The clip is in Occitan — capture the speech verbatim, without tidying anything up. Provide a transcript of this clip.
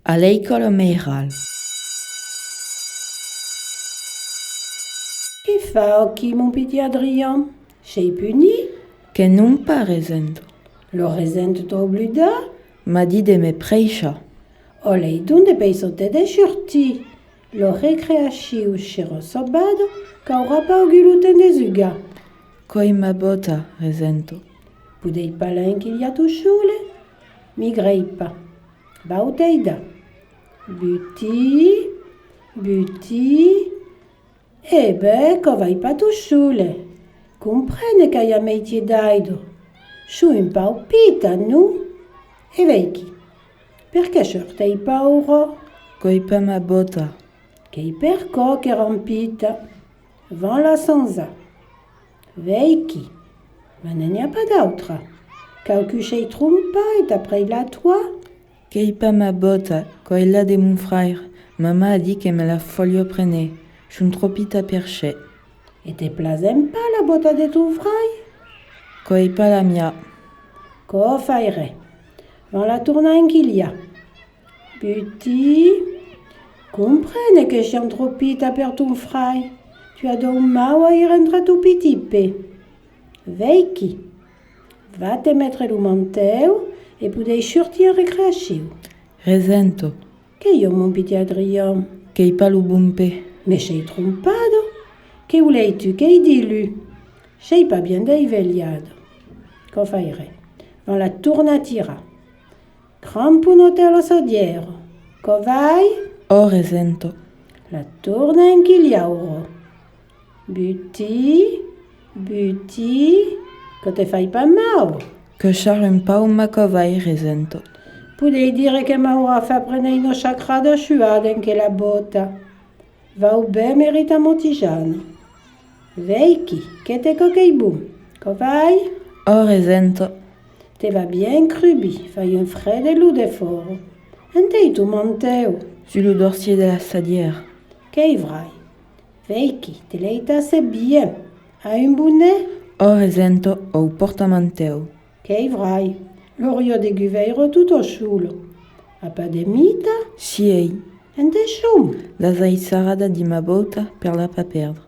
A l'escòla mairal. Que fau aquí, mon pitit Adrian? Sei punit? Que non pas, regenta. Lo regenta t'a oblidat? M'a dit de me preishar. Ò, lei donc de peissotet de surtir. La recreacion serà sabada, qu'aurà pas agut lo temps de jugar. Qu'es ma bòta, regenta. Podei pas l'enquilhar tot sole? Migrai pas. Vau t'aidar. Buti, buti. E ben, quò vai pas tot sole. Comprene qu'ai a mestier d'aiga. Soi un pauc pita, non? E veiquí. Perqué surtei pas aura? Qu'es pas ma bòta. Qu'es per quò qu'èra un pita. Vam la chanjar. Veiquí. Mas n'i a pas d'autra. Quauqu'un s'es trompat e t'a prest la toa? Qu'es pas ma bòta, qu'es la de mon fraire. Mamà a dit que me la faliá prene. Soi tròp pita per se. E te plasen pas la bòta de ton fraire? Qu'es pas la mia. Quò fai res. Vam la tornar enquilhar. Buti, comprene que siam tròp pita per ton fraire. Tu as dau mau a i rentrar ton pitit pè. Veiquí. Va te metre lo mantèu e podei surtir en recreacion. Regenta. Qu'es ieu, mon pitit Adrian? Qu'es pas lo bon pè. Me sei trompada. Que volei-tu qu'ei diluns? Sei pas bien desvelhada. Quò fai res. Vam la tornar tirar. Crampona-te a la chadiera. Quò vai? Ò, regenta. La torna enquilhar aura. Buti, buti, quò te fai pas mau? Que sarra un pauc, mas quò vai, regenta. Podei dire que m'aurà fach prene una sacrada suada en quela bòta. Vau ben meritar ma tisana. Veiquí, queste còp qu'es bon. Quò vai? Ò, regenta. Te va bien crubir, fai un fred de lop defòra. Ente es ton mantèu? Sus lo dorsier de la chadiera. Qu'es vrai. Veiquí, te leitasse bien. As un bonet? Ò, regenta, au pòrtamantèu. Qu'es vrai. L'auriá degut veire tota sola. As pas de mita? Siei. Ente son? Las ai sarradas dins ma bòta per las pas perdre.